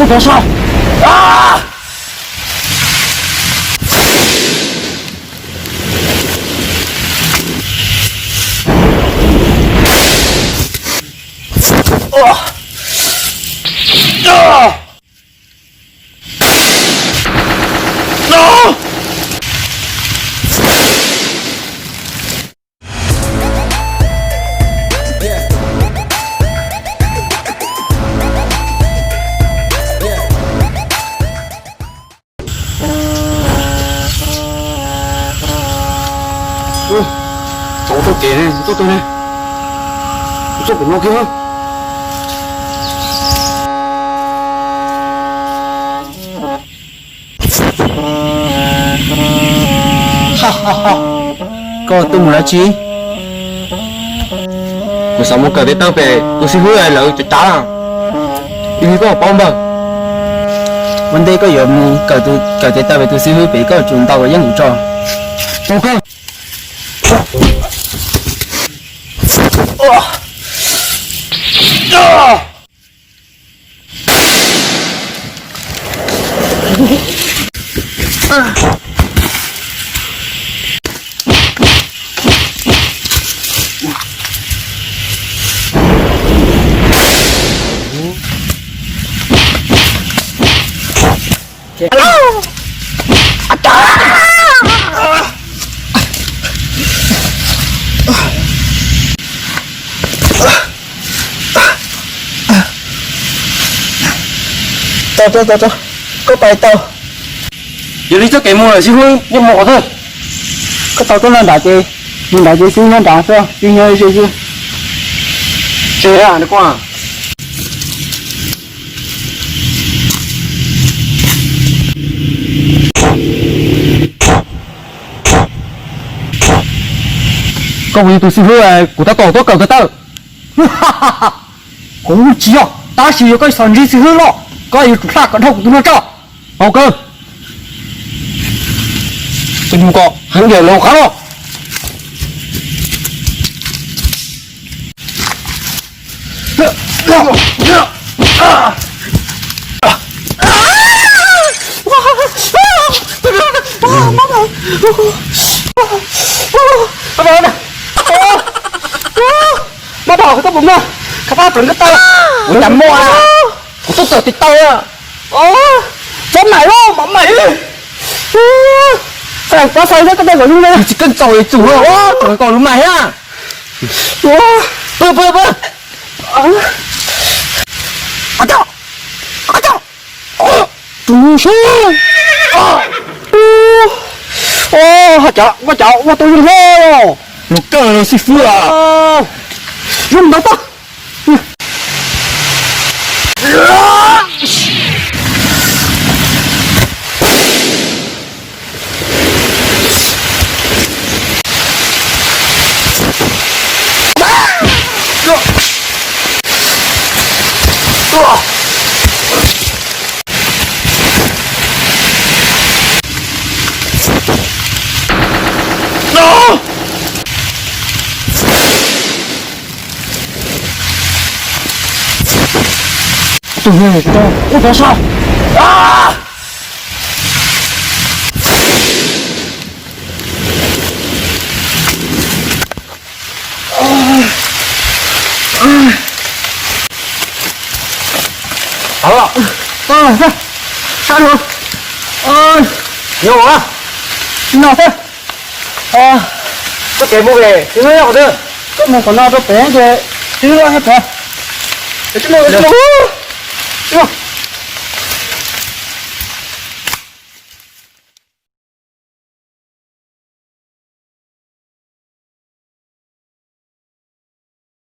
Tau sab. Tau tau kev ne, tau tau ne. Kuv txoj kuv no kiag. Koj tuaj mus dab tsi? Kuv xav mus kawm tes taw pem tus xib hwb lawv cov cav. Ib hnub koj paub npawg. Ua ntej koj yuav mus kawm tes taw pem tus xib hwb pem koj tsum ntaus kom yeej kuv tso. Tau tau tau tau, koj pais tau. Yog li txoj kev mus lawm xib hwb, nyob mus qhov twg? Koj tau tuaj nram nrad ces, mus nrad ces xib hwb nyob nrad xwb, tsis nyob ze xwb. Tsis yog nws kuj. Koj puas yog tus xib hwb kuv tab tom tuaj kawm tes taw? Kuv tsis yog, tab sis yog koj xav ntsib xib hwb los koj yuav tsum hla kom dhau kuv tus no tso. Au kawg. Tus nyuag kom heev diam los qab los. Mab Pov, koj puas muaj khab pab pleev koj taw? Kuv cas muaj na, kuv tuaj kawm tes taw. Pob mais los, pob mais. Pob xai thiab koj tej kom zoo li. Tsis koj txaus li tsum, kom lub mais thiab. Pw pw pw. Tus nus seb. Ua cov, ua cov ua tau zoo hlo. Lus kawg los xib fwb a. Zoo ntau tag. Tus niag to ua tau sab. Sab no. Nyob ua no xwb. Koj kev mus pem tsis muaj qhov twg? Koj mus qhov no rau pem ces tsis muaj qhov twg.